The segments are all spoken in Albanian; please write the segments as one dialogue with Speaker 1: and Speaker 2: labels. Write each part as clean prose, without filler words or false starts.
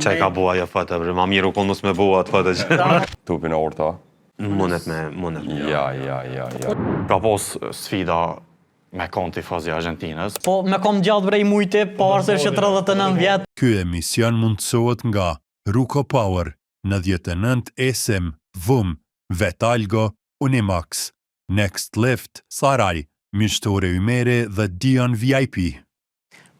Speaker 1: Qa i ka bo ajo foto, bre, ma mirë u konë mos me bo atë foto që...
Speaker 2: Topin e artë, a?
Speaker 1: Mundet me, mundet me.
Speaker 2: Ja, ja, ja, ja.
Speaker 3: Ka pos sfida me kon tifoz i Argjentinës.
Speaker 4: Po me kom gjallë bre i mujti, po se që 39 vjet.
Speaker 5: Ky emision mundësohet nga Ruko Power, 99 eSIM, VUM, Vetalgo, Unimax, Next Lift, Saraj, Mishtore Ymeri dhe Dion VIP.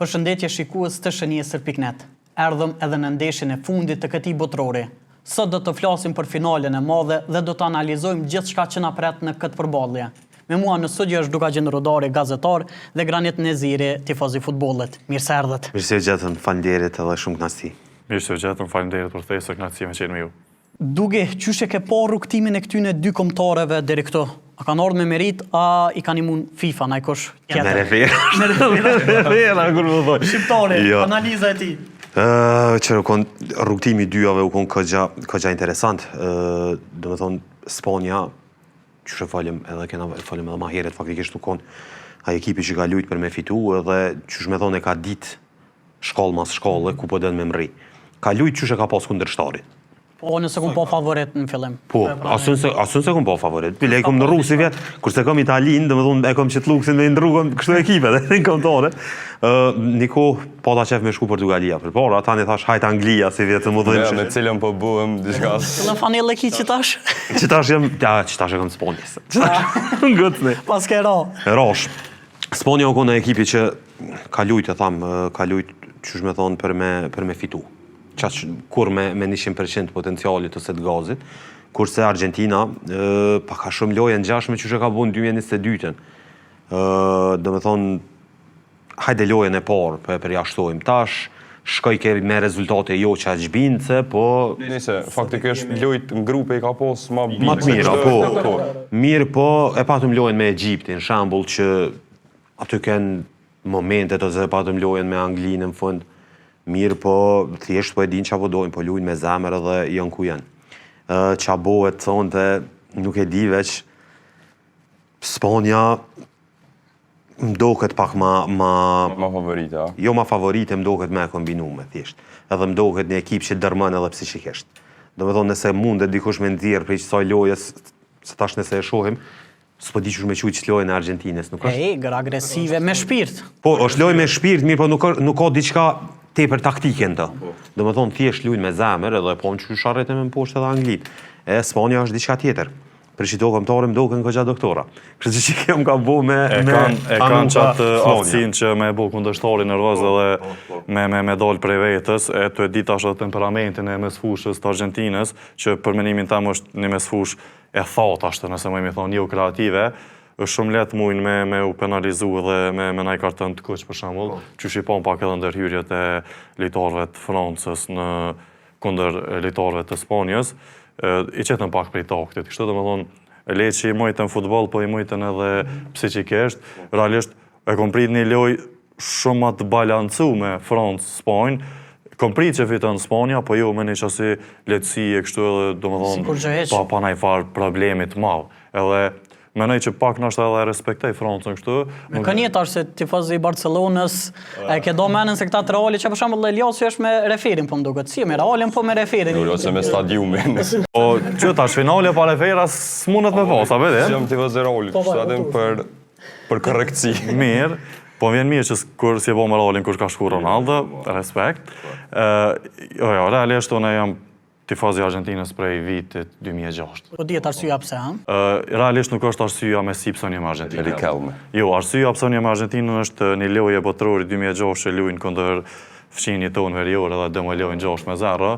Speaker 4: Përshëndetje shikues të shënjestër.net. Erdhëm edhe në ndeshjen e fundit të këtij botërori. Sot do të flasim për finalen e madhe dhe do të analizojmë gjithçka që na pret në këtë përballje. Me mua në studio është Dukagjin Rudari, gazetar, dhe Granit Neziri, tifoz i futbollit. Mirë se erdhët.
Speaker 1: Mirë se ju gjetëm, faleminderit edhe shumë kënaqësi.
Speaker 3: Mirë se ju gjetëm, faleminderit për ftesë, kënaqësi me qenë me ju.
Speaker 4: Dugi, qysh e ke pa rrugëtimin e këtyne dy kombëtareve deri këtu? A kanë ardhur me merit, a i ka nimu FIFA najkush
Speaker 1: tjetër? Me refera. Me refera, kur më thoj.
Speaker 4: Shqiptari, jo. analiza e tij.
Speaker 1: Ë, që u kon rrugëtimi i dyjave u kon kogja, kogja interesant. Ë, domethonë Spanja qysh e folëm edhe kena folëm edhe ma herët faktikisht u kon ai ekipi që ka lujt për me fitu edhe qysh me thonë e ka dit shkallë mas shkalle ku po don me mrri. Ka lujt qysh e ka pas kundërshtarin.
Speaker 4: Po, unë s'e kom pa favorit në fillim.
Speaker 1: Po, as unë s'e, as unë s'e kom pa favorit. Bile e kom ndrru si vjet, kurse kom Italinë, domethonë e kom qit luksin me ndrru kom kështu ekipe dhe në kombëtare. Ë, një kohë pata qef me shku Portugalia përpara, tani thash hajt Anglia si vjet të më
Speaker 2: dhënë. Me cilën po bëhem diçka.
Speaker 4: Cilën fanellë e ki qitash?
Speaker 1: Qitash jam, ja, qitash e kom Spanjës. Qitash, ngëcni.
Speaker 4: Pas ke ra.
Speaker 1: Rash. Spanja u konë ekipi që ka lujt, e tham, ka lujt, qysh me thonë, për me, për me fitu. Qaq, kur me, me 100% potencialit ose të gazit, kurse Argentina, e, pak a shumë lojë ngjashme qysh e ka bu në 2022-ën. Domethonë, hajde lojën e parë, po e përjashtojmë tash, shkojke me rezultate jo qaq bindëse, po...
Speaker 2: Nëse, faktikisht lojt në grupe i ka pos ma
Speaker 1: bindëse. Ma të mira, po, po. Mirë, po, e patëm lojën me Egjiptin, shembull që aty ken momentet ose e patëm lojën me Anglinë në fund. Mirë, po, thjesht po e din ça po dojnë, po lujnë me zemër edhe janë ku janë. Qa bohet sonte, nuk e di veç, Spanja më doket pak ma... Ma,
Speaker 2: ma favorite, a?
Speaker 1: Jo ma favorite, më doket ma e kombinume, thjesht. Edhe më doket një ekip që dërmon edhe psikikisht. Domethonë, nëse mundet dikush me nxjerr prej qësaj lojës, se tash nëse e shohim, s'po di qysh me qujt qët lojën e Argentinës,
Speaker 4: nuk është... E egër, agresive, me shpirt.
Speaker 1: Po, është lojë me shpirt, mirë, po nuk, nuk ka diçka tepër taktike në të. Po. Domethonë, thjesht lujnë me zemër, edhe po në qysh arritën me mposht edhe Anglinë. E, Spanja është diçka tjetër. Për qito kombëtare më doken kogja doktora. Kështu që që kjo më ka bo me...
Speaker 3: E
Speaker 1: me
Speaker 3: kanë e kanë qatë aftësinë që me e bo kundërshtarin nervoz po, edhe po, po. me, me, me dalë prej vetës, e tu e ditë tash edhe temperamentin e mesfushës të Argentinës, që për menimin tem është një mesfushë e thatë ashtu, nëse më i thonë, jo kreative, është shumë lehtë mujnë me, me u penalizu edhe me, me naj karton të kuq për shembull, po. qysh i pam pak edhe ndërhyrjet e lojtarëve të Francës në kundër lojtarëve të Spanjës, i qetën pak prej taktit. Kështu domethonë, le që i mujtën futboll, po i mujtën edhe psikikisht. Realisht, e kom prit një lojë shumë ma të balancume Francë-Spanjë, kom prit që fiton Spanja, po jo me një qasi lehtësi e kështu edhe, domethonë, pa, pa naj farë problemi të madh. Edhe Menoj që pak ndoshta edhe e respektoj Francën kështu.
Speaker 4: Me kënë jetë është se tifoz i Barcelonës, e ke do menën se këta të Realit, që për shembull Eliasi është me referin, po më duket, si me Realin, po me referin.
Speaker 2: Jo, ose me stadiumin.
Speaker 3: Po, që tash finale pa refera, s'mundet me pas, a vede?
Speaker 2: Jam tifoz i Realit, po, po, kështu po, për, për korrektësi.
Speaker 3: Mirë, po vjen mirë që kur s'je bo me Realin kur ka shku Ronaldo, respekt. Jo, jo, realisht unë jam Tifoz i Argjentinës prej vitit 2006.
Speaker 4: Po dihet arsyeja pse,
Speaker 3: ha? Realisht nuk është arsyeja Messi pse unë jam me Argjentinën.
Speaker 2: Riquelme.
Speaker 3: Jo, arsyeja pse unë jam me Argjentinën është një lojë e botërorit 2006 që luajnë kundër fqinjit tonë verior edhe demolojnë 6-0.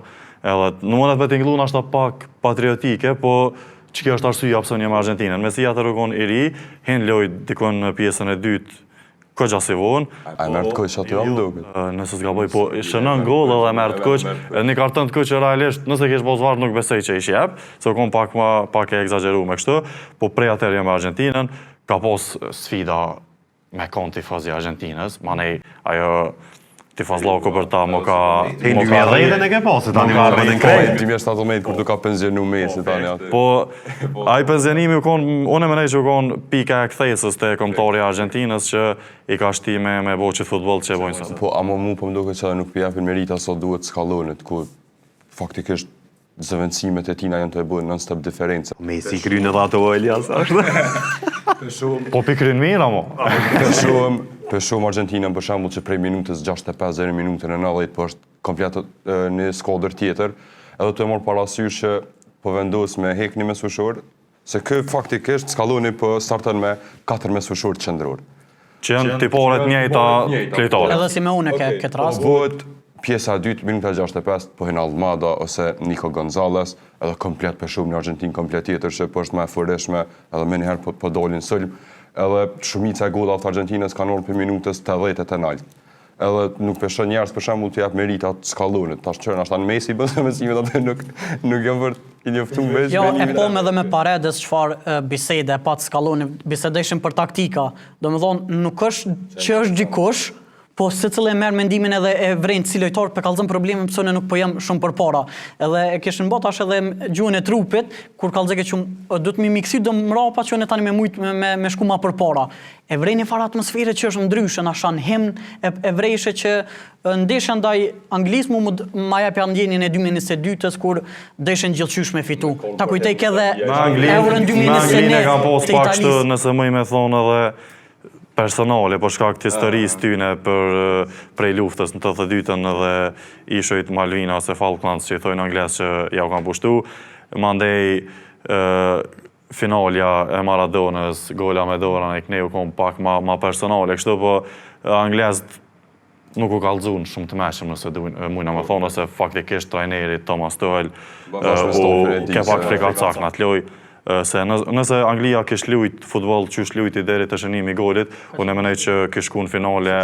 Speaker 3: Edhe nuk mundet me tingëllu nashta pak patriotike, po që kjo është arsyeja pse unë jam me Argjentinën. Messi atëherë u kon i ri, hin lojë dikun në pjesën e dytë Kogja si vonë.
Speaker 2: A e merr të kuq aty më
Speaker 3: duket. Nëse s'gaboj, po shënon gol edhe merr të kuq. Një karton të kuq realisht, nëse kish pas VAR nuk besoj që ish jep, se u kon pak ma pak e ekzagjeruar kështu, po prej atëherë jam me Argjentinën, ka pas sfida me kon tifoz i Argjentinës, manej ajo. Tifozllaku për ta më ka...
Speaker 1: Te në 2010 e ke pasë, tani më
Speaker 2: rrënë në krejt. 2017, kur tu ka penzionu Messi tani atë.
Speaker 3: Po, ai penzionimi u konë, unë e menej që u konë pika e kthesës te kombëtarja e Argentinës që i ka shti me, me bo qit futboll që e bojnë sot.
Speaker 2: Po, ama mu po më duket që edhe nuk po japin merita sa duhet Scalonit, ku faktikisht zëvendësimet e tina janë tu e bërë non-stop diferencë.
Speaker 1: Messi i kryn edhe ato Elias, është.
Speaker 3: Po pi kryn mirë, amo.
Speaker 2: Pe shohim, pe shohim Argentinën për shembull që prej minutës 65 deri në minutën e 90 po është komplet një skuadër tjetër, edhe tu e marrë parasysh që po vendos me hek një mesfushor, se ky faktikisht Scaloni po starton me katër mesfushorë qendror.
Speaker 3: Që janë tiparet njëjta lojtarët.
Speaker 4: Edhe Simeone ke këtë rast.
Speaker 2: Po bëhet pjesa e dytë, minuta 65, po hyn Almada ose Nico Gonzalez, edhe komplet pe shohim një Argentinë komplet tjetër që po është më e furishme, edhe menjëherë po, po dolin sulm, edhe shumica e golave të Argjentinës kanë ardhur prej minutës 80 e të nalt. Edhe nuk pe shoh njerëz për shembull të jap merita Scalonit. Tash çfarë është tani Messi bën zëvendësimet atë nuk nuk jam për i njoftu veç.
Speaker 4: Jo, e po edhe me Paredes çfarë bisede e pat Scaloni, bisedeshin për taktika. Domethënë nuk është që është dikush, po secili e merr mendimin edhe e vren si lojtar pe kallzon problemin pse unë nuk po jam shumë përpara. Edhe e kishin bë tash edhe gjuhën e trupit, kur kallzojke që duhet mi miksi do mrapa që unë tani me mujt me me, me shku ma përpara. E vrej një farë atmosfere që është ndryshe, na shan himn, e, e vrejshe që ndeshja ndaj Anglisë mu ma jepja ndjenjën e 2022-ës kur deshen gjithqysh me fitu. Ta kujtoj ke edhe
Speaker 3: Euron 2021 e kanë pas pak kështu, nëse muj me thonë edhe personale, për shkak të historisë tyne për prej luftës në 82-ën edhe ishujt Malvina ose Falklands që i thojnë anglezët që ja u kanë pushtu. Mandej finalja e Maradonës, gola me dorën e këne u konë pak ma, ma personale, kështu po anglezët nuk u kallzun shumë të meshëm nëse dujnë, mujna me thonë, ose faktikisht trajneri Thomas Tuchel u ke pak frikacak në atë lojë, se nëse Anglia kish lujt futboll qysh lujti deri te shënimi i golit, unë e menoj që kish shku në finale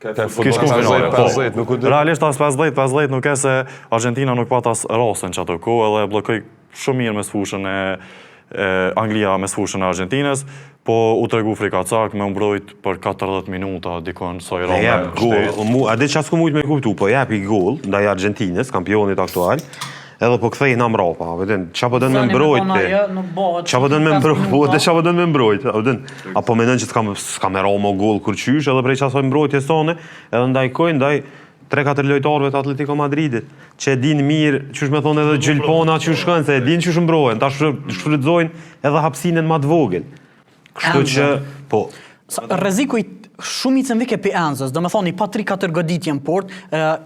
Speaker 2: Kish shku në finale,
Speaker 3: po. 50, nuk u Realisht as 50, 50 nuk e se Argentina nuk pat as rastin që ato kohë edhe bllokoi shumë mirë mesfushën e, e Anglia mesfushën e Argjentinës, po u tregu frikacak me u mbrojt për 40 minuta dikon sa i
Speaker 1: ra. Jep gol, mu, a di çka s'kum mujt me kuptu, po jep i gol ndaj Argjentinës, kampionit aktual. Edhe po kthej na mbrapa, a vjen, çka po don me mbrojt ti? Çka po don me mbrojt? Po dhe çka po don me mbrojt? A vjen? A po mendon që s'ka s'ka me ra mo gol kurqysh edhe prej qasaj mbrojtjes tonë, edhe ndaj kujt, ndaj 3-4 lojtarëve të Atletico Madridit, që e dinë mirë, qysh me thonë edhe gjylpona që shkojnë, se e dinë qysh mbrohen, ta shfrytëzojnë edhe hapësinën më të vogël. Kështu që, po,
Speaker 4: Rreziku i shumicën vike pi Enzës, do me thonë i pa 3-4 goditje në port,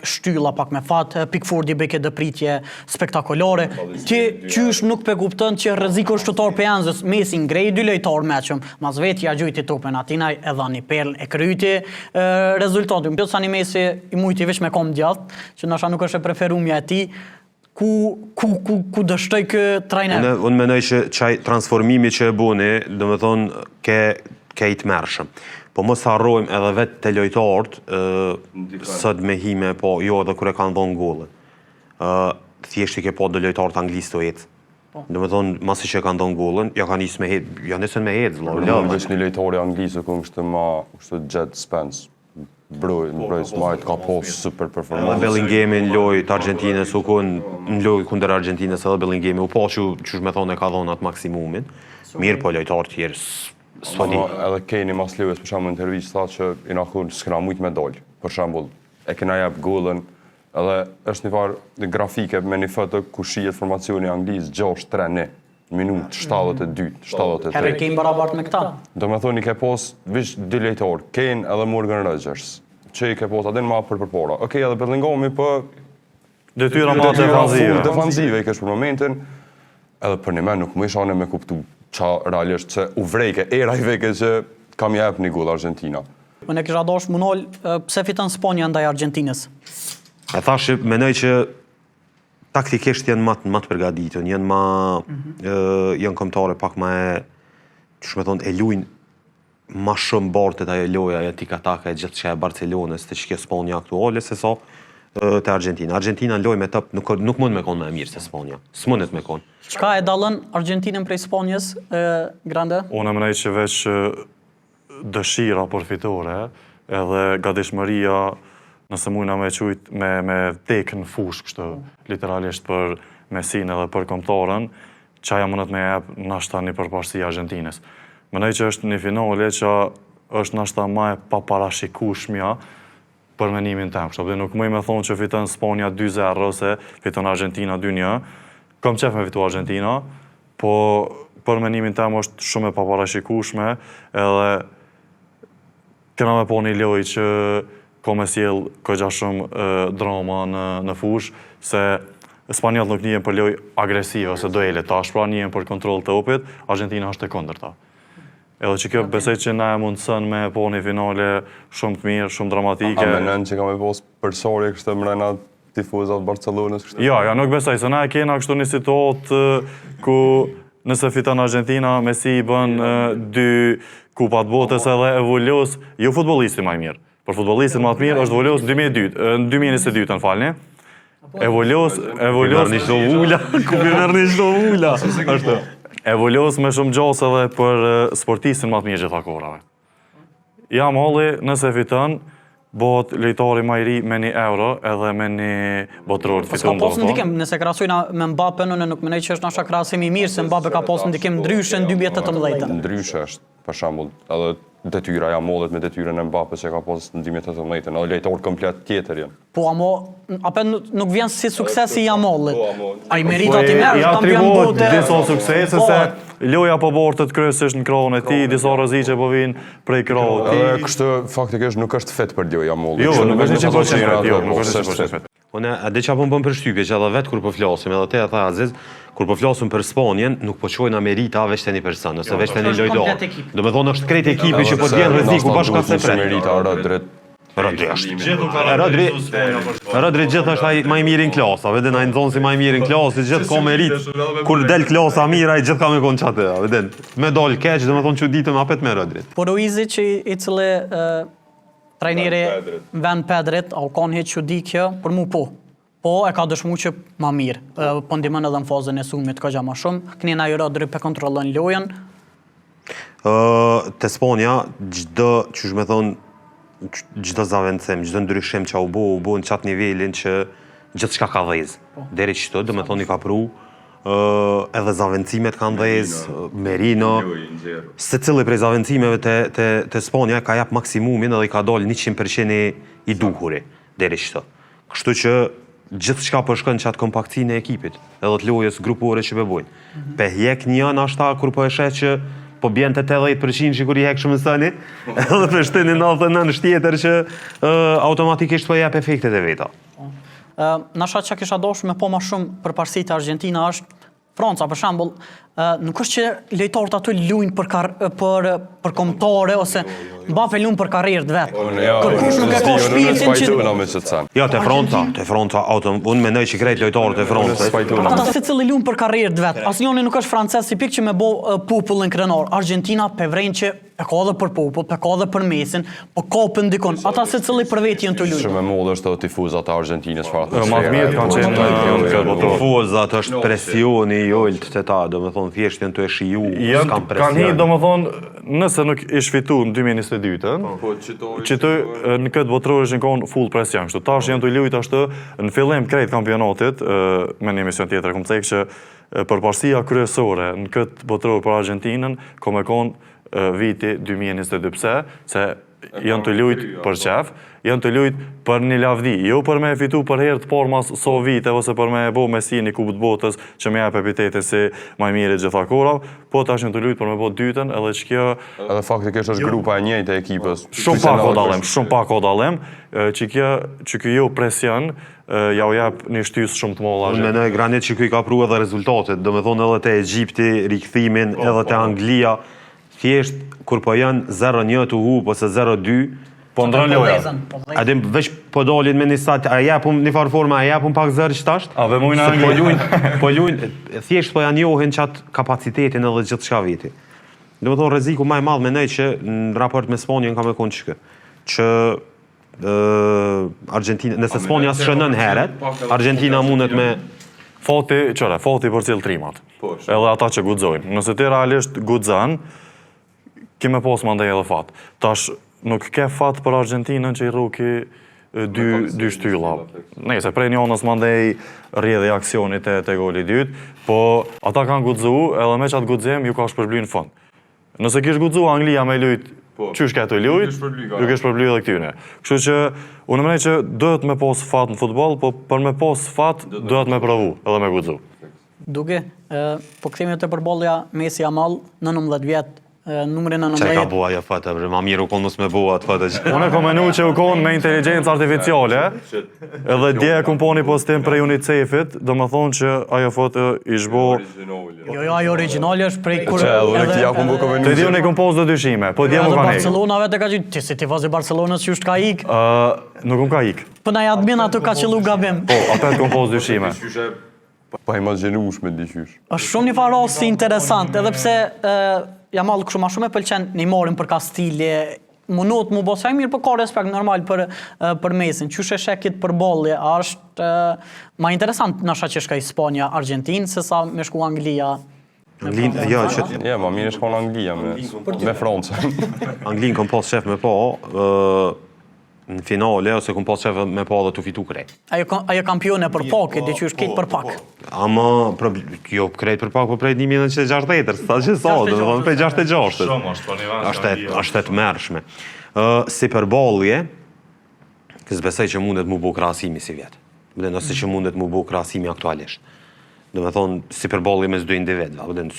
Speaker 4: shtylla pak me fat, Pickfordi bëjke do pritje spektakolare, ti qysh nuk pe kupton që rreziku është shtutar pi Enzës, Messi ngrej dy lojtarë meqëm, mas veti ja gjujti topin atinaj, e dha një perl, e kryti rezultatin. Plot sa një Messi i mujti veç me kom djathtë, që ndoshta nuk është e preferumja e tij, ku ku ku ku dështoi ky trajner.
Speaker 1: Unë unë mendoj që qaj transformimi që e boni, do të thonë ke ke i tmerrshëm. Po mos harrojmë edhe vetë te lojtarët, ë sot me hime, po jo edhe kur e kanë dhënë gollin. Ë thjesht i ke pa do lojtarët anglisë tu ecë. Po. Do të thonë, masi që e kanë dhënë gollin, ja kanë nisë me hec, ja nisën me hec, vëlla.
Speaker 2: Po, veç një lojtar i Anglisë ku kështu ma, kështu Djed Spence. Broj, po, broj po, smajt, ka po super performancë.
Speaker 1: Edhe Bellinghami në lojë të Argjentinës, u kon në lojë kundër Argjentinës edhe Bellinghami u pa që qysh me thonë e ka dhënë atë maksimumin. Mirë po lojtarë tjerë
Speaker 2: s'po di. Edhe Kane mas lojës për shembull në intervistë tha që i na kon s'kena mujt me dol. Për shembull, e kena jap gollën Edhe është një farë grafike me një foto ku shihet formacioni i Anglisë 6-3-1, minutë 72, 73.
Speaker 4: Harry Kane barabart me këta.
Speaker 2: Do me thonë i ke pos veç dy lojtarë, Kane edhe Morgan Rogers, që i ke pos atë ma për përpara. Okej, edhe Bellinghami po
Speaker 3: detyra ma defanzive.
Speaker 2: Defanzive i kesh për momentin. Edhe për një men nuk më isha me kuptu qa realisht që u vrejke, era i veke që kam jep një gol Argentina.
Speaker 4: Unë e kisha dashur m'u nal, pse fiton Spanja ndaj Argjentinës?
Speaker 1: E thashë, mendoj që taktikisht janë më më të përgatitur, janë më mm -hmm. janë kombëtare pak më e qysh me thonë e luajnë ma shumë bartet ajo loja e tiki-taka e gjithçka e Barcelonës te qikjo Spanja aktuale se sa te Argentina. Argentina në lojë me top nuk nuk mund me konë më e mirë se Spanja. S'mundet me konë.
Speaker 4: Çka e dallon Argentinën prej Spanjës, e, Grande?
Speaker 3: Unë mendoj që veç dëshira për fitore edhe gatishmëria. Nëse mujna me qujt me, me vdek në fushë kështu, literalisht për Messin edhe për kombëtaren, qajo mundet me jep nashta një përparësi Argjentinës. Mendoj që është një finale që është nashta ma e paparashikueshmja për menimin tem. Kështu dhe nuk muj me thonë që fiton Spanja 2-0 ose fiton Argentina 2-1. Kom qef me fitu Argentina, po për menimin tem është shumë e paparashikueshme edhe kena me po një lojë që ka me sjell kogja shumë drama në, në fushë, se Spanjollët nuk njihen për lojë agresive ose duele tash, pra njihen për kontroll të topit, Argentina është e kundërta. Edhe që kjo besoj që na e mundëson me po një finale shumë të mirë, shumë dramatike.
Speaker 2: A menon që ka me pos përçarje kështu mrena tifozat Barcelonës
Speaker 3: kështu? Jo, jo, nuk besoj, se na e kena kështu një situatë ku nëse fiton Argentina, Messi i bën dy kupat botës edhe e vulos, jo futbollisti ma i mirë. Për futbollistin më të mirë është vulos në 2002, në 2022, më falni. E vulos, e vulos
Speaker 1: një çdo vula, ku pi merr një çdo vula.
Speaker 3: Ashtu. E vulos me shumë gjasë edhe për sportistin më të mirë gjitha kohrave. Jamali, nëse fiton, bëhet lojtari më i ri me një euro edhe me një botëror të
Speaker 4: po fituar. Po ka pas ndikim, nëse krahasojna me Mbappe, unë nuk mendoj që është nashta krahasim i mirë se Mbappe ka pas ndikim ndryshe në 2018.
Speaker 2: Ndryshe është, për shembull, edhe detyra Jamalit me detyrën e Mbappes që ka pas në 2018, edhe lojtar komplet tjetër janë.
Speaker 4: Po amo, apo nuk vjen si sukses i Jamalit. Po, Ai merita t'i merr
Speaker 3: ja kampion bote. Disa suksese po. se loja po bartet kryesisht në krahun e tij, disa rreziqe po vijnë prej krahut të tij.
Speaker 2: Kështu faktikisht nuk është fit për lojë
Speaker 3: Jamali. Jo, nuk është 100% jo, nuk është 100%
Speaker 1: fit. Unë, a di çka po më bën përshtypje që edhe vetë kur po flasim, edhe te e tha Aziz, kur po flasim për Spanjën, nuk po çojna merita veç te një person, ose veç te një lojtar. Do me thonë është krejt ekipi që po të rreziku bashkë se
Speaker 2: pret. Merita Rodri.
Speaker 1: Rodri është. Rodri, Rodri gjithë është ai më i miri në klasë, a vjen ai nxënësi më i mirë në klasë, gjithë ka merit. Kur del klasa mirë, ai gjithë ka me kon qaty, a vjen. Me dal keq, do me thonë çuditëm apet me Rodri.
Speaker 4: Po Ruizi që i cili Trajneri në vend Pedrit, a u kanë hiç çudi kjo, për mu po. Po, e ka dëshmu që ma mirë. Po ndihmon edhe në fazën e sulmit kogja ma shumë. Knena i Rodri pe kontrollon lojën.
Speaker 1: Ë, te Spanja, çdo, qysh me thonë, çdo zavendësim, çdo ndryshim që u bo, u bo në qatë nivelin që gjithçka ka dhezë. Po. Deri qëtu, do me thonë i ka pru, edhe zavendësimet kanë dhez, Merino, secili prej zavendësimeve te, te, te Spanja ka jap maksimumin edhe i ka dalë 100% i, i duhuri, deri qëtu. Kështu që gjithçka po shkon qatë kompaktësinë e ekipit, edhe të lojës grupore që po bojnë. Mm -hmm. Pe hjek një nashta kur po e sheh që po bjen te 80% që kur i hek shumë sëni, edhe pe shtin një 99 tjetër që uh, automatikisht po jep efektet e veta.
Speaker 4: Po. Ë, nashta çka kisha dashur me pa ma shumë përparësi te Argentina është Franca për shembull, ë nuk është që lojtarët aty luajnë për kar, për për kombëtare ose jo, jo, jo. Mbappe luan për karrierë të vet. Po, Kërkush nuk e ka shpirtin
Speaker 2: që
Speaker 1: Jo, te Franca, te Franca auto, unë mendoj që krejt lojtarët e Francës.
Speaker 4: Ata secili luan për karrierë të vet. Asnjëri nuk është francez tipik që me bo popullin krenar. Argentina pe vren që E ka edhe për popull, e ka edhe për Messin, po ka për ndikon. Ata secili për veti janë tu lujtë.
Speaker 2: Shumë e madhe është edhe tifozat e Argjentinës, çfarë atmosfera.
Speaker 3: Ma të mirë kanë qenë në
Speaker 1: këtë botëror. Tifozat është presioni i ulët te ta, domethonë thjesht janë tu e shiju, s'kan presion.
Speaker 3: Kanë hi, domethonë, nëse nuk ish fitu në 2022-ën, po, qëto në këtë botëror ishin konë full presion, kështu tash janë tu lujtë ashtu në fillim krejt kampionatit, me një emision tjetër, kom cekë që Përparësia kryesore në këtë botëror për Argjentinën ka me konë viti 2022. Pse? Se janë tu lujt për qef, janë tu lujt për një lavdi, jo për me e fitu për herë të parë mas so vite, ose për me e bo Messi një kupë të botës që me jep epitetin si ma i miri gjitha kohrave, po tash janë tu lujt për me bo dytën edhe që kjo...
Speaker 2: Edhe faktikisht është jo. grupa e njëjtë e ekipës.
Speaker 3: Shumë pak o dallim, shumë pak o dallim, që kjo, që kjo jo presion, ja u jep një shtysë shumë të
Speaker 1: madhe. Unë mendoj Granit që ky ka pru edhe rezultatet, domethonë edhe te Egjipti, rikthimin, po, edhe te po. Anglia, thjesht kur po janë 0-1 tu hup ose 0-2,
Speaker 3: Po ndron
Speaker 4: po loja.
Speaker 1: Po a dim veç po dalin me një sat, a japum një farë forme, a japum pak zër qëtasht?
Speaker 3: A dhe mujnë
Speaker 1: Po lujnë, po lujnë, thjesht po janë njohin qat kapacitetin edhe gjithçka veti. Domethonë rreziku ma i madh mendoj që në raport me Spanjën ka me konë qëkë. Që Argentina, nëse Spanja s'shënon herët, Argentina mundet me
Speaker 3: Fati, qëre, fati përcjell trimat. Po, edhe ata që guxojnë. Nëse ti realisht guxon, ke me pas mandej edhe fat. Tash nuk ke fat për Argentinën që i rroki. dy dy shtylla. Nëse prej njënës mandej rrjedhi aksioni te te goli i dytë, po ata kanë guxu, edhe me qatë guxim ju ka shpërbly në fund. Nëse kish guxu Anglia me lujt, po, qysh ka të lujt, ju kish shpërbly edhe këtyne. Kështu që unë mendoj që duhet me pas fat në futboll, po për me pas fat duhet me provu edhe me guxu.
Speaker 4: Duke, po kthehemi te përballja Messi Yamal, 19 vjet, numri 19.
Speaker 1: Çka ka bo ajo foto, bre, ma mirë u konë mos me bo atë foto.
Speaker 3: Unë kom menu që u konë me inteligjencë artificiale, edhe dje e kom pa një postim prej UNICEF-it, do më thonë që ajo foto ish bo...
Speaker 4: Jo, jo, ajo origjinale është prej
Speaker 2: kur... Që edhe në këti ja kom bo kom menu
Speaker 3: Të di unë e kom pas dhe dyshime, po dje më
Speaker 4: Edhe
Speaker 3: kanë ikë.
Speaker 4: Barcelona vetë ka qenë, ti si tifoz i Barcelonës që është ka ikë,
Speaker 3: Nuk më ka ikë.
Speaker 4: po naj admin aty ka qëllu gabim.
Speaker 3: Po, apet kom pas dyshime.
Speaker 2: Pa imagjinueshme diqysh.
Speaker 4: Është shumë një farë rasti interesant, edhe pse ë Jamal kështu ma shumë e pëlqen Neymarin për ka stili, mundohet mu bo sa i mirë, po ka respekt normal për për Messin. Qysh e sheh këtë përballje, a është ma interesant nashta që shkoi Spanja, Argjentinë se sa me shku Anglia.
Speaker 1: Anglin, jo, që
Speaker 2: Ja, ma mirë shkon Anglia me me Francën.
Speaker 1: Anglin kom pas qef me pa, ë në finale ose kom pas qef me pa dhe tu fitu krejt.
Speaker 4: Ajo ajo kampione për pak, e di qysh krejt për pak.
Speaker 1: Ama jo krejt për pak, po prej 1960-ës, sa që sa, do të thonë prej 66-ës.
Speaker 3: Shumë është, po një vend.
Speaker 1: Është e, është e tmerrshme. Ë si përballje, s'besoj që mundet mu bo krahasimi si vjet. Dhe nëse që mundet mu bo krahasimi aktualisht. Do me thonë, si përballje mes dy individëve, dhe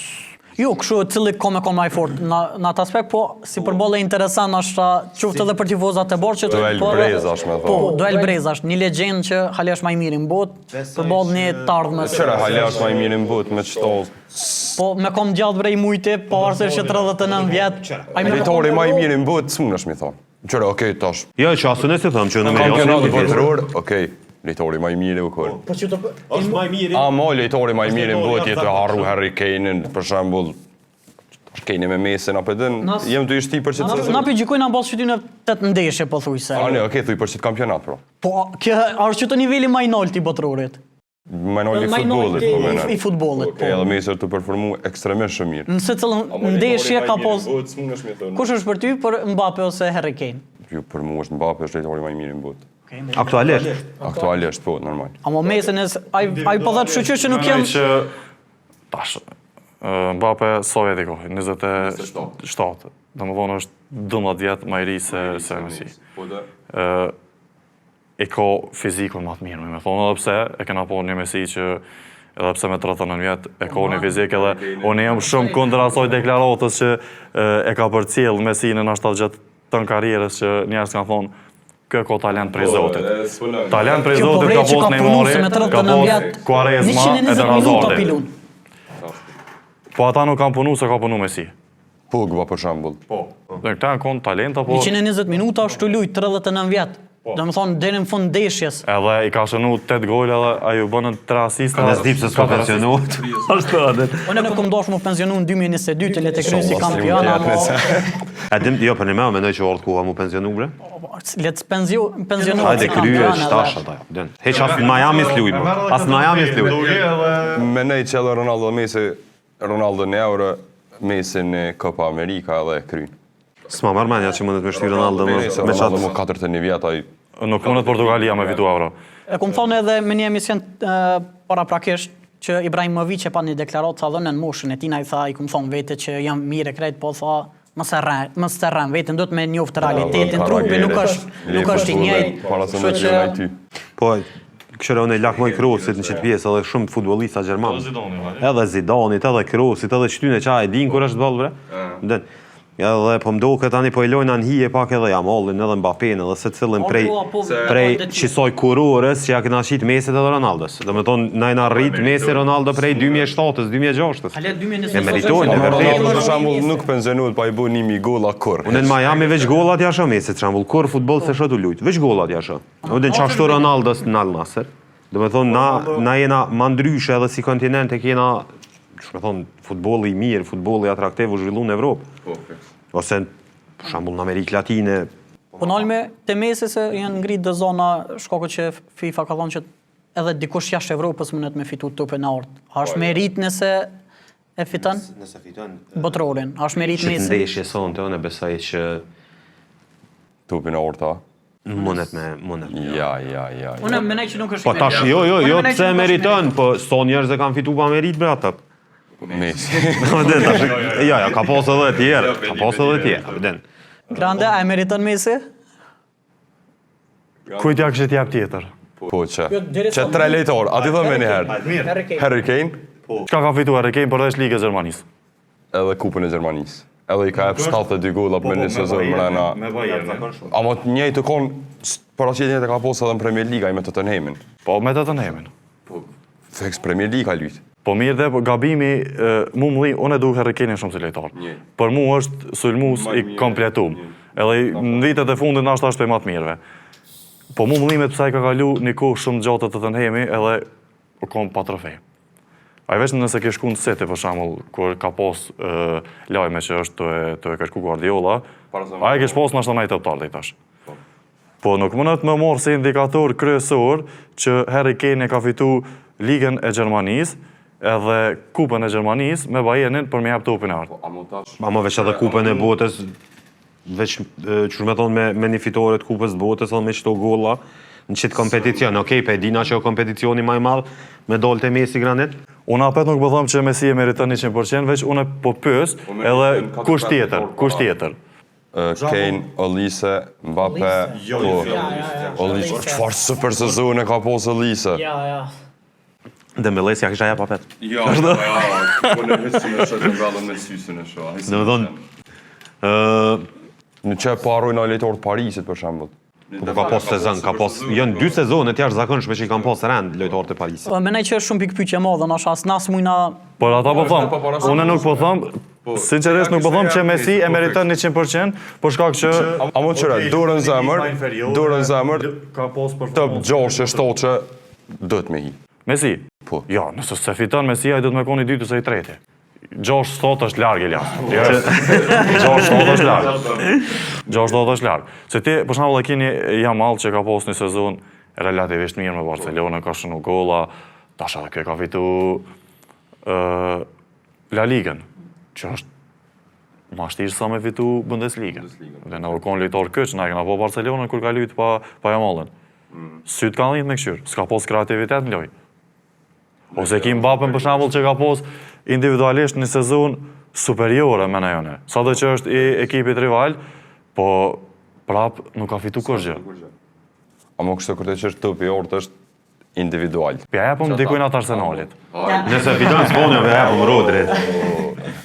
Speaker 4: Jo, kështu cili ka me kon ma i fort në, në atë aspekt, po si përballje interesant është qoftë edhe për tifozat e borë që
Speaker 2: Duel
Speaker 4: po,
Speaker 2: brezash, me thonë.
Speaker 4: Po, duel brezash, një legjendë që hala është ma i miri në botë, përballë një të ardhmes.
Speaker 2: Qyre, hala është ma i miri në botë me qëto.
Speaker 4: Po, me kom gjatë bre i mujti, pavarësisht që 39 vjet. Ai me
Speaker 2: Lojtari ma i miri në botë, s'mundesh mi thonë. Qyre, okej, tash.
Speaker 1: Jo, që asë nëse thëmë që në me
Speaker 2: Kampionat botëror, okej, lojtari ma i miri u kon.
Speaker 4: Po që të
Speaker 1: është ma i miri.
Speaker 2: Ama lojtari ma i miri në botë, jetë harru Harry Kane-in, për shembull, tash Kane me Messin apo din, jem tu i shti për qëtë
Speaker 4: Na po gjykojnë në bazë qëtyne tetë ndeshje pothuajse.
Speaker 2: Ani, okej, thuj për qëtë kampionat, pro.
Speaker 4: Po, kjo është qëto niveli ma i naltë i botërorit.
Speaker 2: Ma i nalti i futbollit, po menoj.
Speaker 4: I futbollit,
Speaker 2: po. Edhe Messi është tu performu ekstremisht shumë mirë.
Speaker 4: Në secilën ndeshje ka pos... Kush është për ty, për Mbappe ose Harry Kane?
Speaker 2: Jo, për mua është Mbappe është lojtari më i mirë në botë.
Speaker 1: Aktualisht?
Speaker 2: Aktualisht, po, normal.
Speaker 4: Amo Messi, ai ai po thotë shyqyr që nuk jam...
Speaker 3: Që tash Mbappe sa vjet i ka? 27. Domethënë është 12 vjet më i ri se se Messi.
Speaker 2: Po da.
Speaker 3: e ka fizikun ma të mirë, me thonë, edhe pse e kena po një Messi që edhe pse me 39 vjet e ka një fizik edhe unë jam shumë kundër asaj deklaratës që e ka përcjell Messi në nashta gjatë tënë karrierës që njerëz kanë thonë Kjo ka talent prej
Speaker 2: po,
Speaker 3: Zotit. Talent prej
Speaker 4: po
Speaker 3: Zotit ka pas Neymari, ka pas Quaresma edhe Hazardi. Po ata nuk kanë punu se ka punu Messi.
Speaker 2: Pogba për shembull.
Speaker 3: Po. Dhe këta janë konë talenta, po...
Speaker 4: 120 minuta është tu lujt, 39 vjet. Po. Do më thonë, deri në fund ndeshjes.
Speaker 3: Edhe i ka shënu 8 gol edhe ai u bënë 3 asista.
Speaker 1: Në s'di pse s'ka pensionuar. Ashtu atë.
Speaker 4: Unë e kom dashur mu pensionu në 2022 të le të kryj si kampion apo.
Speaker 1: E dim, jo për një më mendoj që ardh koha mu pensionu bre.
Speaker 4: Le të penzio, pensionohet
Speaker 1: si kampion. Hajde kryje tash ata. Den. Hiç as në Miami s'luj më. As në Miami s'luj.
Speaker 2: Mendoj që edhe Ronaldo dhe Messi Ronaldo në Euro, Messi në Copa America edhe e kryn.
Speaker 1: S'ma merr mendja që mundet me shty Ronaldo më
Speaker 2: me qatë. Ronaldo më 41 vjet ai.
Speaker 3: Nuk mundet Portugalia me fitu Euro.
Speaker 4: E kom thonë edhe me një emision paraprakisht që Ibrahimovic e pa një deklaratë tha dhënë në moshën e tina i tha i kom thonë vete që jam mirë e krejt po tha mos e rren, mos të rren veten, duhet me njoft realitetin, trupi nuk është nuk është i njëjtë.
Speaker 2: Kështu që
Speaker 1: po Këshyre unë i lakmoj Krosit në qëtë pjesë edhe shumë futbollista gjerman. Edhe Zidanit, edhe Krosit, edhe qëtyne që e din kur është boll bre. Den. Edhe po më duket tani po i lojnë në hije pak edhe Jamalin, edhe Mbappénë, edhe secilin
Speaker 4: Po,
Speaker 1: prej
Speaker 4: po, po,
Speaker 1: prej
Speaker 4: po,
Speaker 1: qisaj kurorës që ja kena qit Messit edhe Ronaldos. Do të thonë na jena rrit Messi Ronaldo prej 2007-s, 2006-s.
Speaker 4: Hala 2020.
Speaker 1: E meritojnë, e
Speaker 2: Ronaldo
Speaker 1: vërtetë.
Speaker 2: për shembull nuk pensionohet pa i bu 1000 gola kurr.
Speaker 1: Unë në Miami veç gollat ja shoh Messit, shembull, kur futboll s'e shoh tu lujt, veç gollat ja shoh. O dhe qashtu Ronaldos në Al Nassr. Do me thonë, na, na jena ma ndryshe edhe si kontinent e kena, që me thonë, futbolli i mirë, futbolli atraktiv u zhvillu në Evropë.
Speaker 2: Po,
Speaker 1: Ose, për shembull, në Amerikë Latine.
Speaker 4: Po nalme te Messi se janë ngrit dhe zona shkaku që FIFA ka thonë që edhe dikush jashtë Evropës mundet me fitu topin e artë. A është merit nëse e fiton?
Speaker 1: Nëse fiton
Speaker 4: botërorin, a është merit
Speaker 1: Messi?
Speaker 4: Messi?
Speaker 1: Ndeshje sonte, unë besoj që
Speaker 2: Topin e artë, a?
Speaker 1: Mundet me, mundet.
Speaker 2: Ja, ja, ja.
Speaker 4: Unë mendoj që nuk është
Speaker 1: Po tash jo, jo, jo, pse e meriton, po sa njerëz e kanë fitu pa merit bre atë.
Speaker 2: Messi.
Speaker 1: Po dhe tash, ja, ja, ka pas edhe të tjerë, ka pas edhe të tjerë, a din.
Speaker 4: Grande, a e meriton Messi?
Speaker 3: Kujt ja kishit jap tjetër?
Speaker 2: Po që.
Speaker 4: Jo, derisa
Speaker 2: Që tre lojtarë, a ti thëmë me njëherë.
Speaker 4: Harry Kane.
Speaker 2: Harry Kane
Speaker 3: Çka ka fitu Harry Kane përveç Ligës Gjermanisë?
Speaker 2: edhe Kupën e Gjermanisë. Edhe i ka jep 72 gola për një sezon mrena.
Speaker 3: Me Bayern.
Speaker 2: Ama të njëjtë të konë, paraqitjen njëjtë ka pasë edhe në Premier League ai me Tottenhamin.
Speaker 3: Po me Tottenhamin.
Speaker 2: Po, Fiks Premier League ka lujt.
Speaker 3: Po mirë dhe, po gabimi, e, mu më dhi, unë e du Harry Kane shumë si lojtar. Për mu është sulmues i kompletum. Edhe i- në vitet e fundit nashta është prej më të mirëve. Po mu më dhimet pse ai ka kalu një kohë shumë gjatë te Tottenhami edhe u kon pa trofe. Ai veç nëse ke shku në City për shembull, kur ka pas e, lajme që është të e, të e kërku Guardiola, ai kish pas nashta naj top deri tash. Po nuk mundet me marrë si indikator kryesor që Harry Kane e ka fitu Ligën e Gjermanisë edhe Kupën e Gjermanisë me Bayernin për me jap topin e artë.
Speaker 1: Ama veç edhe kupën e botës, veç, qysh me thonë, me, me një fitore të kupës të botës edhe me qëto golla në qitë kompeticion. Okej, pe dina që o kompeticioni ma i madh me dalë te Messi Granit.
Speaker 3: Unë apet nuk po them që Messi e meriton 100%, veç unë po pyes edhe kush tjetër, kush tjetër.
Speaker 2: Kane, Olise, Mbappe, po. Olise, çfarë super sezon e ka pas Olise?
Speaker 4: Ja, ja.
Speaker 1: Dembele s'ja kisha jap apet.
Speaker 2: Jo, jo, po në hësën e shoh Dembele me sysin e shoh.
Speaker 1: Do të thonë ë
Speaker 2: Në që e parojnë lojtarët Parisit për shembull.
Speaker 1: Po ka pas sezon, ka pas janë dy sezone të jashtëzakonshme që i kanë pas rend lojtarët e Parisit.
Speaker 4: Po mendoj që është shumë pikëpyetje e madhe, ndoshta as na s'mujna
Speaker 3: Por ata po them, unë nuk po them, sinqerisht nuk po them që Messi e meriton 100%, për shkak që
Speaker 2: Amo qyre, dorën zemër, dorën zemër,
Speaker 3: ka pas
Speaker 2: top 6 e 7 që duhet me hi.
Speaker 3: Messi?
Speaker 2: Po.
Speaker 3: Jo, nëse se fiton Messi, ai duhet me konë i dyti ose i treti. 6-7 është larg Elias. 6-7 është larg. 6-7 është larg. Se ti, për shembull, e keni Jamal që ka pas një sezon relativisht mirë me Barcelonën, ka shënu golla, tash edhe ky ka fitu ë La Ligën, që është ma shtirë sa me fitu Bundesligën. Dhe në u konë lojtar kyç, na e kena po Barcelonën kur ka lujt pa, pa Jamalin. Mm. Sytë kanë dhimt me kqyrë, s'ka pos kreativitet në lojë. Ose ki Mbappen për shembull që ka pos individualisht një sezon superiore me në jone. Sado që është i ekipit rival, po prap nuk ka fitu kurgjë.
Speaker 2: Amo kështu kur të qesh topi i artë është individual.
Speaker 3: Pja japëm dikujna të Arsenalit.
Speaker 1: Nëse fiton Spanja, pja japëm Rodrit.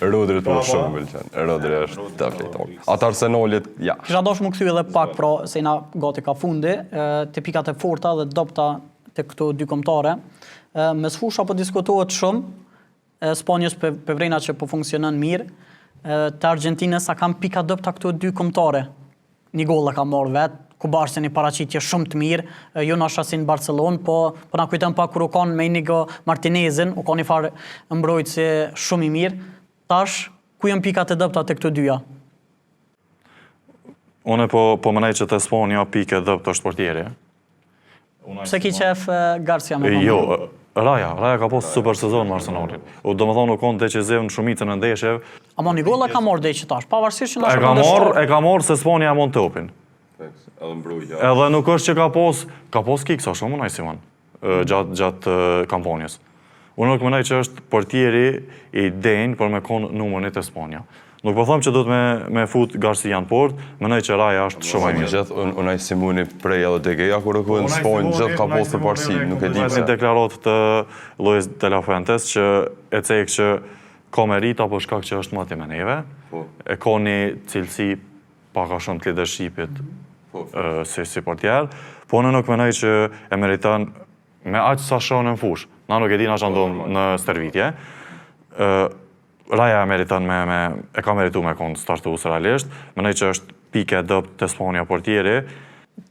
Speaker 2: Rodri po shumë më pëlqen. Rodri është top lojtar. Atë Arsenalit, ja.
Speaker 4: Kisha dashur mu kthy edhe pak, pra, se na gati ka fundi, te pikat e forta dhe dobta te këto dy kombëtare. Mesfusha po diskutohet shumë, e Spanjës pe, pe vrejna që po funksionon mirë, të Argjentinës a kanë pika dobta këto dy kombëtare? Një gol e ka marrë vet, Kubarsi një paraqitje shumë të mirë, jo nashta si në Barcelonë, po po na kujton pak kur u kon me Inigo Martinezin, u kon një farë mbrojtësi shumë i mirë. Tash, ku janë pikat e dobta te këto dyja?
Speaker 3: Unë po po mendoj që te Spanja pikë e dobët është portieri.
Speaker 4: Pse ki qef Garcia me
Speaker 3: Jo, Raja, Raja ka pas super sezon me Arsenalin. U domethonë u konë deciziv në shumicën e ndeshjeve.
Speaker 4: Ama një gol e ka marrë deri që tash, pavarësisht që
Speaker 3: E ka marrë, e ka marrë se Spanja e mon topin.
Speaker 2: Edhe mbrojtja.
Speaker 3: Edhe nuk është që ka pos, ka pos kiksa shumë Unai Simon gjatë gjatë kampanjës. Unë nuk mendoj që është portieri i denjë për me konë numër një te Spanja. Nuk po them që duhet me me fut Garcia në port, mendoj që Raja është shumë
Speaker 2: më i mirë. Gjithë un Unai Simoni prej edhe De Gea kur u kon në Spanjë, gjithë ka pas përparësi, nuk e di
Speaker 3: pse. Një deklaratë të Luis de la Fuentes që e cek që ka merita për shkak që është moti me neve. Po. E ka një cilësi pak a shumë të leadershipit po. si si portier, po unë nuk mendoj që e meriton Me aq sa shoh në fushë. Na nuk e dina çka ndodh në stërvitje. Ë Raja e meriton me, me e ka meritu me konë startues realisht. Mendoj që është pikë e dobët te Spanja portieri.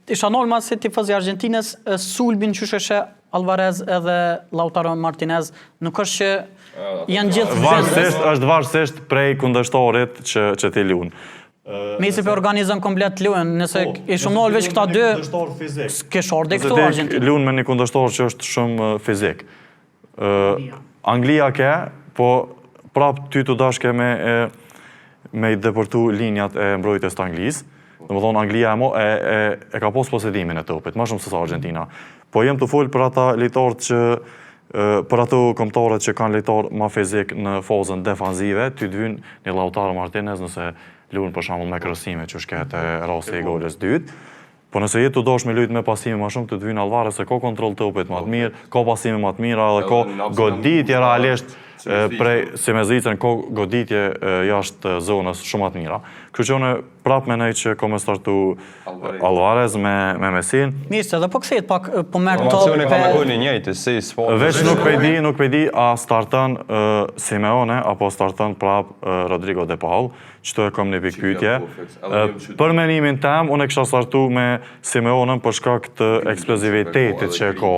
Speaker 4: Isha normal si tifoz i Argjentinës, sulmin qysh e sheh Alvarez edhe Lautaro Martinez, nuk është që janë gjithë
Speaker 3: Varësisht, është varësisht prej kundërshtarit që, që ti lun.
Speaker 4: Messi po organizon komplet lojën, nëse po, i shumon veç këta dy, s'ke shorde këtu
Speaker 3: Argentinë. Lun me një kundërshtar që është shumë fizik. Ë Anglia ke, po prap ty të dashke me e, me i depërtu linjat e mbrojtjes të Anglisë. Domethonë, Anglia e, mo, e, e, e ka pos posedimin e topit, ma shumë se sa Argentina. Po jem tu folë për ata lojtarët që për ato kombëtare që kanë lojtarë ma fizik në fazën defanzive, ty të vyn një Lautaro Martinez nëse luan për shembull me krosime që shket e rasti i golës dytë. Po nëse je tu dasht me lujt me pasime ma shumë, ty të vyn Alvarez se ka kontroll topit ma të mirë, ka pasime ma të mira dhe ka goditje realisht prej si me Zvicrën ka goditje jashtë zonës shumë ma të mira. Kështu që unë prap menoj që ka me startu Alvarez me me Messin.
Speaker 4: Mirë, se edhe po kthehet pak po merr top.
Speaker 2: Formacioni ka me qenë i njëjtë si Spanja.
Speaker 3: Veç nuk pe di, nuk pe di a starton Simeone apo starton prap Rodrigo De Paul. Qëtu e kam një pikëpyetje. Për menimin tem, unë e kisha startu me Simeonën për shkak të eksplozivitetit që e ka,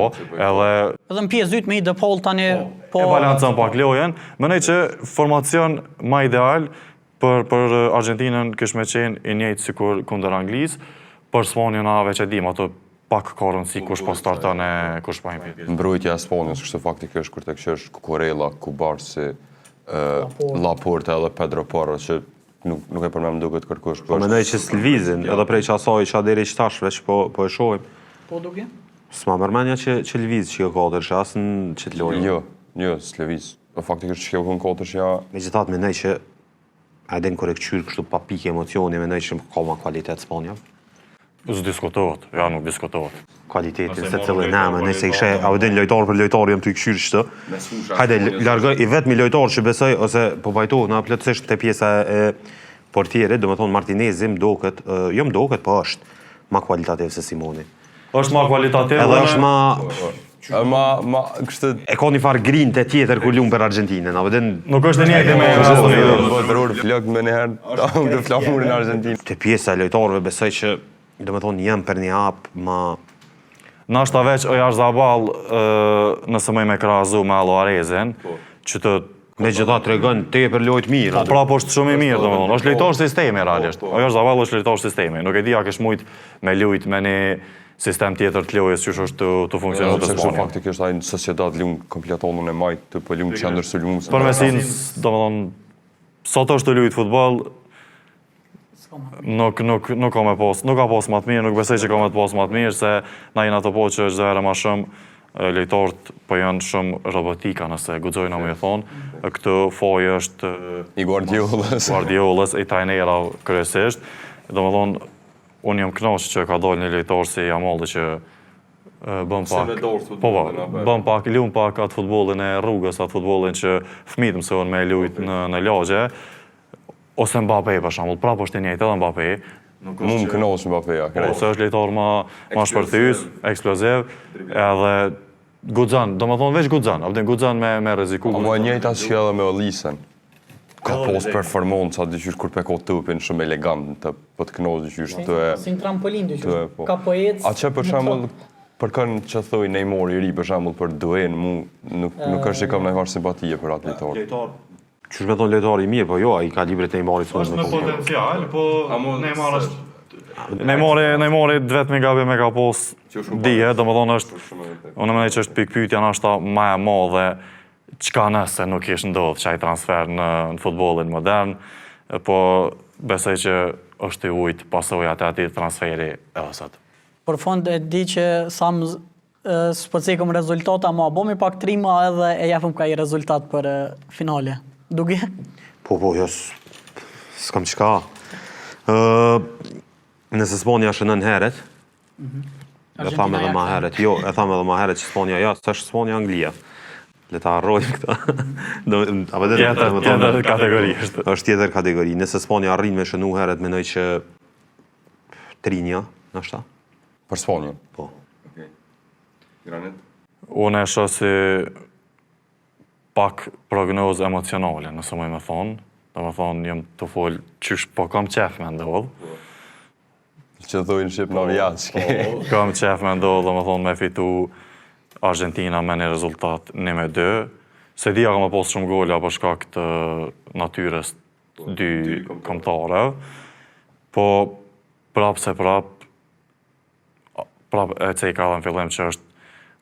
Speaker 4: edhe... Edhe në pjesë dytë me i De Paul tani
Speaker 3: po... E balancon pak lojën. Menoj që formacion ma ideal për, për Argentinën kish me qenë i njëjtë sikur kundër Anglisë, për Spanjën na veç e dim, ato pak ka rëndësi kush po starton e kush po
Speaker 2: hin. Mbrojtja e Spanjës, kështu faktikisht kur të kqyrsh Cucurella, Cubarsi, Laporte edhe Pedro Porro që nuk nuk e përmend duket kërkush.
Speaker 1: Po mendoj që s'lvizin, edhe prej qasaj që deri që tash veç po po e shohim.
Speaker 4: Po duke?
Speaker 1: S'ma merr menja që që lviz që kjo katërshe as në qët lojë.
Speaker 2: Jo, jo, s'lviz. Po faktikisht që kjo kon katërshja.
Speaker 1: Megjithatë mendoj që A e din kur e kqyr kështu pa pikë emocioni, mendoj që ka ma kvalitet
Speaker 3: Spanja. S'diskutohet, ja nuk diskutohet.
Speaker 1: Kualitetin se cilin emër, nëse i sheh, a e din lojtar për lojtar jam tu i kqyr çto. Hajde largoj i vetmi lojtar që besoj ose po pajtohna plotësisht te pjesa e portierit, domethonë Martinezi më doket, jo më doket, po është ma kualitativ se Simoni.
Speaker 3: Është ma kualitativ
Speaker 1: edhe është ma
Speaker 2: ma ma kështu
Speaker 1: e ka një farë grinte tjetër kur lun për Argjentinën, apo
Speaker 3: din Nuk është e njëjtë me
Speaker 2: Po drur flok më një herë ta të flamurin Argjentinë.
Speaker 1: Te pjesa e lojtarëve besoj që domethonë janë për një hap ma
Speaker 3: Nashta veç Oyarzabal nëse muj me krahasu me Alvarezin, po. që të
Speaker 1: Megjithatë tregon tepër lojë të
Speaker 3: mirë. Po prapë është shumë i mirë, domethënë, është lojtar sistemi realisht. Po, po. Oyarzabal është lojtar sistemi. Nuk e di a kish mujt me lujt me një sistem tjetër të lojës qysh është tu tu funksionu
Speaker 2: te Spanja. Faktikisht ai në Sociedad lun komplet anën e majtë, të po lun qendër
Speaker 3: sulmues. Për Messin, domethënë, sot është tu lujt futboll, Nuk, nuk, nuk ka me pas, nuk ka pas ma të mirë, nuk besoj që ka me të pas ma të mirë, se na jena tu pa që çdo herë ma shumë lojtarët po janë shumë robotika, nëse guxojna me thonë. Këtu faji është
Speaker 2: i Guardiolës.
Speaker 3: Guardiolës, i trajnerave kryesisht. Domethonë, unë jam knaqë që ka dalë një lojtar si Jamali që bën pak. Po po, bën pak, lun pak atë futbollin e rrugës, atë futbollin që fëmijët mësohen me lujt në në lagje. Ose Mbappé për shembull, prapë është i njëjtë edhe Mbappé.
Speaker 2: Nuk është. Mu më kënaq Mbappé, ja,
Speaker 3: krejt. Po, se është lojtar ma ma shpërthyes, eksploziv, edhe guxon, domethënë veç guxon, apo guxon me me rreziku.
Speaker 2: Ama e njëjta që edhe me Olisen. Ka pos performanca diqysh kur pe ka topin shumë elegant të po të kënaq diqysh
Speaker 4: të e si në trampolinë diqysh. Po. Ka po
Speaker 2: ec. A që për shembull për kënë që thoj Neymar i ri për shembull për Duen mu nuk nuk është që kam ndonjë simpatie për atë
Speaker 1: lojtar. Lojtar Qysh me thonë lojtar i mirë, po jo, ai kalibrit Neymarit
Speaker 3: s'mund me thonë. Është me potencial, po Neymar është Neymari, Neymari të vetmin gabim e ka pos dije, domethonë është, unë mendoj që është pikëpyetja nashta ma e madhe, çka nëse nuk ish ndodhë qaj transfer në, në futbollin modern, po besoj që është tu i vujt pasojat e atij transferi edhe
Speaker 4: sot. Për fund e di që sa më S'po cekëm rezultat, ama bomi pak trima edhe e japëm ka i rezultat për finale. Dugi?
Speaker 1: Po, po, jo, s'kam çka. Ë, nëse Spanja shënon herët, mm -hmm. e thamë edhe ma herët, jo, e thamë edhe ma herët që Spanja, ja, s'është Spanja Anglia. Le ta harrojmë këtë. Do,
Speaker 3: apo dhe tjetër, tjetër kategori
Speaker 1: është. Është tjetër kategori. Nëse Spanja arrin me shënu herët, mendoj që 3-1, ndoshta.
Speaker 2: Për Spanjën?
Speaker 1: Po.
Speaker 2: Okej. Granit?
Speaker 3: Unë e shoh si pak prognozë emocionale, nëse muj me thonë. Domethonë, jam tu folë qysh po kam qef me ndodhë.
Speaker 2: Po. Që thojnë shqip në vjaç.
Speaker 3: Po, kam qef me ndodhë, domethonë, me fitu Argentina me një rezultat 1 me 2. S'e di a ka me pas shumë gola për shkak të natyrës po, dy kombëtareve. Po, prapë se prapë, prapë e ceka edhe në fillim që është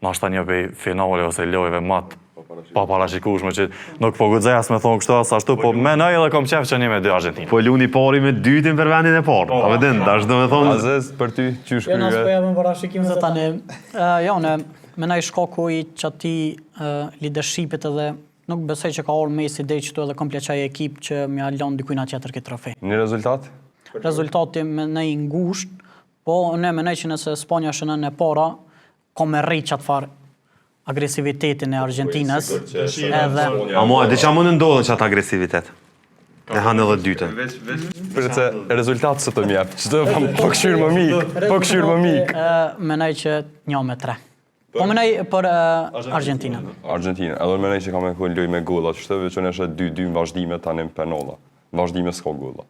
Speaker 3: nashta një prej finale ose lojve ma të po, paparashikueshme që nuk po guxoj as me thonë kështu as ashtu, po menoj edhe kom qef që 1-2 Argentina.
Speaker 1: Po luni pari me dytin për vendin e parë. Po. A vëdin, tash do me thonë...
Speaker 2: Aziz, për ty, qysh
Speaker 4: Jo, na s'po
Speaker 2: kryet?
Speaker 4: japim parashikim se tani. Ë, jo, ne menoj shkaku i qatij uh, leadershipit edhe nuk besoj që ka ardhur Messi deri këtu edhe komplet qaj ekip që m'ja lon dikujna tjetër këtë trofe.
Speaker 2: Një rezultat?
Speaker 4: Rezultati menoj i ngushtë, po ne menoj që nëse Spanja shënon e para, ka me rrit qatë farë agresivitetin e Argentinës, edhe
Speaker 1: A mo, e di që mund të ndodhë që atë agresivitet? E hanë edhe dytën.
Speaker 2: Për se rezultat së të mjep, që të po këshyrë më mik, po këshyrë më mik.
Speaker 4: Ë, menoj që 1 me 3. Po menoj për ë, Argentinën.
Speaker 2: Argentina, edhe menoj që ka me kon lujë me golla, që të veç unë është 2-2 në vazhdime tani në penolla. Në vazhdime s'ka golla.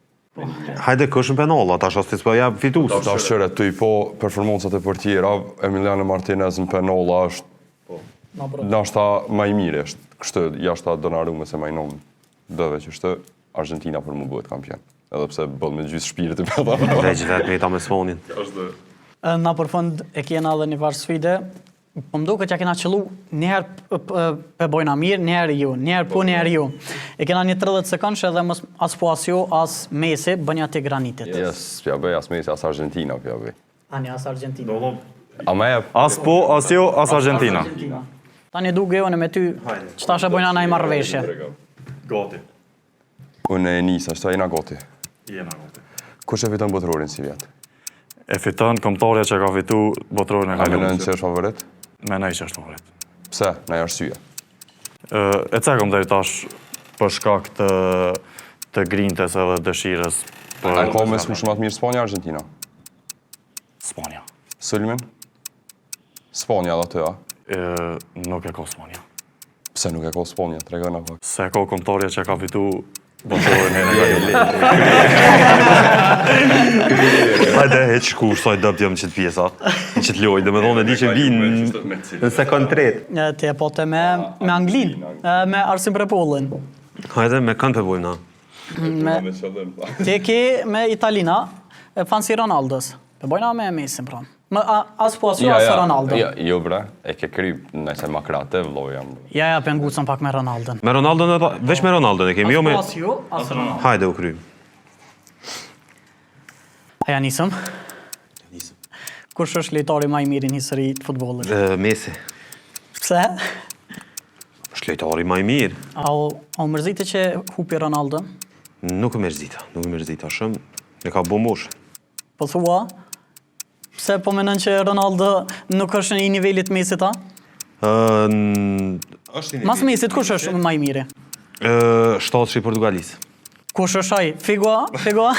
Speaker 1: Hajde, kush në penolla, tash ose s'po jap fitues.
Speaker 2: Tash qëre, tu i po performancat e portiera, Emiliano Martinez në penolla është nashta ma i mirë është. Kështu, jashta Donnarumma se ma i nom dëve që është Argentina për mu bëhet kampion. Edhe pse bëll me gjysë shpirti për ata.
Speaker 1: Veç vetë me ta me Spanjën.
Speaker 4: Ë, Na për fund e kena edhe një farë sfide. Po më duket ja kena qëllu një herë p- p- pe bojna mirë, një herë ju, një herë po, një herë ju. E kena një 30 sekondë edhe mos as po as ju, as Messi, bënja ti granitit.
Speaker 2: Yes, s'pja bëj as Messi, as Argentina pja bëj.
Speaker 4: Ani as Argentina.
Speaker 2: A ma jep?
Speaker 3: As po, as jo, as Argentina.
Speaker 4: Tani duke unë me ty, që tash e bojna na i marrëveshje.
Speaker 3: Gati.
Speaker 2: Unë e nisa, shta jena gati.
Speaker 3: Jena gati.
Speaker 2: Kush e fiton botërorin si vjet?
Speaker 3: E fiton kombëtarja që ka fitu botërorin e
Speaker 2: A
Speaker 3: kaluar.
Speaker 2: menon që është favorit?
Speaker 3: Menoj që është favorit.
Speaker 2: Pse? Në arsye.
Speaker 3: Ë, E cekëm deri tash për shkak të të grintës edhe dëshirës për
Speaker 2: A ka mesfushë më të mirë Spanja Argentina?
Speaker 3: Spanja.
Speaker 2: Sulmin? Spanja edhe aty, a?
Speaker 3: Ë, nuk e ka Spanja.
Speaker 2: Pse nuk e ka Spanja? Tregona pak.
Speaker 3: Se ka kombëtarja që ka fitu botërorin e kaluar.
Speaker 1: Hajde, heq shku, sa i dëpt jam në qëtë pjesa, në qëtë lojë, dhe me thonë e di që vinë në sekond tretë.
Speaker 4: E, Ti e pote me, me Anglin, e, me Arsim Prepollin.
Speaker 1: Hajde, me kënd pe bojmë na?
Speaker 4: Me, ti ke me Italina, e fansi Ronaldos. Pe bojna me Messi, pra. Më, a, as po as jo, as Ronaldo.
Speaker 2: Ja, jo bre, e ke kry, nëse ma krate vlo jam.
Speaker 4: Ja, ja, pe ngucëm pak me Ronaldon.
Speaker 1: Me Ronaldon edhe, veç me Ronaldon e kemi, jo
Speaker 4: As
Speaker 1: me...
Speaker 4: po as jo, as Ronaldo.
Speaker 1: Hajde, u krymë.
Speaker 4: A ja nisëm? Kush është lojtari më i mirë në histori të futbollit?
Speaker 1: E, Messi,
Speaker 4: Pse?
Speaker 1: është lojtari më i mirë.
Speaker 4: A u, a u mërzite që hupi Ronaldo?
Speaker 1: Nuk e mërzita, nuk e mërzita shumë. E ka bo moshën.
Speaker 4: Po thua, pse po menon që Ronaldo nuk është në i nivelit Messit, a?
Speaker 1: Ë, n- është i
Speaker 4: Mas Messit kush është më i miri?
Speaker 1: Ë, shtatëshi i Portugalisë.
Speaker 4: Kush është ai? Figo, a? Figo? a?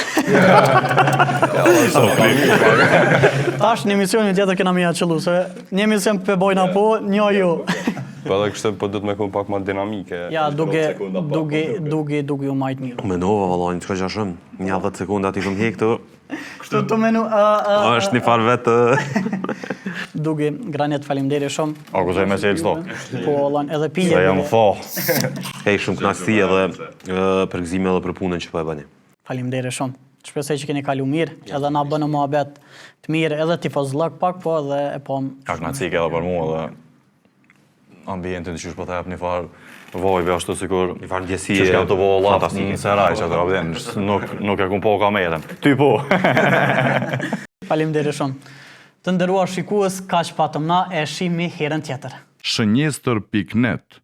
Speaker 4: Tash në emisionin tjetër kena me ja qëllu, se një emision pe bojna po, një jo.
Speaker 2: Po edhe kështu po duhet me kon pak më dinamike.
Speaker 4: Ja, duke, duke, duke, duke u majt mirë.
Speaker 1: U menova vallai, çka gja shumë. Një 10 sekonda ti kom hek këtu.
Speaker 4: Kështu të menu, a, a,
Speaker 1: Është një farë vetë.
Speaker 4: Dugi, Granit, faleminderit shumë.
Speaker 3: A gëzoj me qelë çdo.
Speaker 4: Po, lan, edhe pije.
Speaker 3: Se jam
Speaker 4: bile.
Speaker 3: tha.
Speaker 1: Hej, shumë kënaqësi edhe ë, përgëzime edhe për punën që po e bëni.
Speaker 4: Faleminderit shumë. Shpresoj që keni kalu mirë, edhe na bënë muhabet të mirë, edhe tifozllëk pak, po edhe e pom.
Speaker 3: Ka kënaqësi edhe për mua edhe ambientin që po të jap një farë vibe ashtu sikur
Speaker 1: Një farë ndjesie
Speaker 3: Që s'kam të bo llaf
Speaker 1: fantastike.
Speaker 3: në Seraj që atë abden, nuk nuk e kum po kamerën. Ty po.
Speaker 4: Faleminderit shumë. Të nderuar shikues, kaq patëm na e shihmi herën tjetër.
Speaker 6: Shënjestër.net.